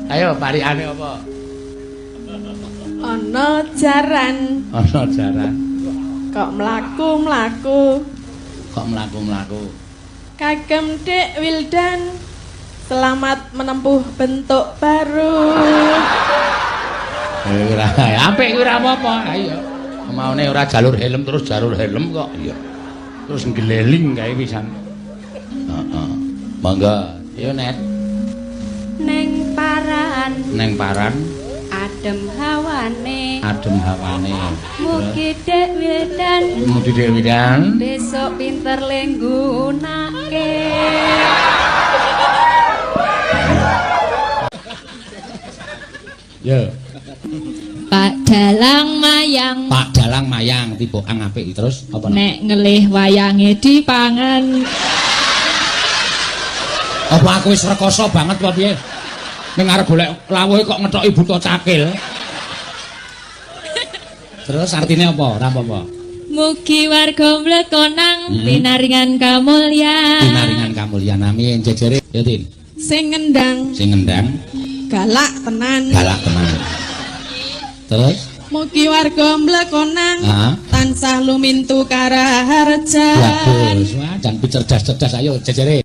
Ayo parikane apa? Ana jaran Ana jaran. Kok mlaku-mlaku. Kok mlaku-mlaku. Kagem Dek Wildan, selamat menempuh bentuk baru. Eh, ora apik kuwi, ora apa-apa. Ayo. Maune ora jalur helm terus jalur helm kok. Iya. Terus ngleling kae pisan. Heeh. Monggo, yo Net. Neng paran. Neng paran. Adem hawane. Adem hawane. Mugi Dek Wildan. Mugi Dek Wildan. Besok pinter le nggunake. Yo. Pak Dalang Mayang. Pak Dalang Mayang tibokan apik terus apa? Nek ngelih wayange dipangan. Apa aku wis rekoso banget apa piye? Ning arep golek lawuhe kok ngethoki buta cakil. Terus artine apa? Ora apa-apa. Mugi warga mlekonang pinaringan kamulyan. Pinaringan kamulyan, amin. Jejere ya, Tin. Sing ngendang. Sing ngendang. Galak tenan. Galak tenan. Terus mugi warga mlekonang tansah lumintu karaharjan. Bagus. Wah, jan cerdas-cerdas, ayo jejere.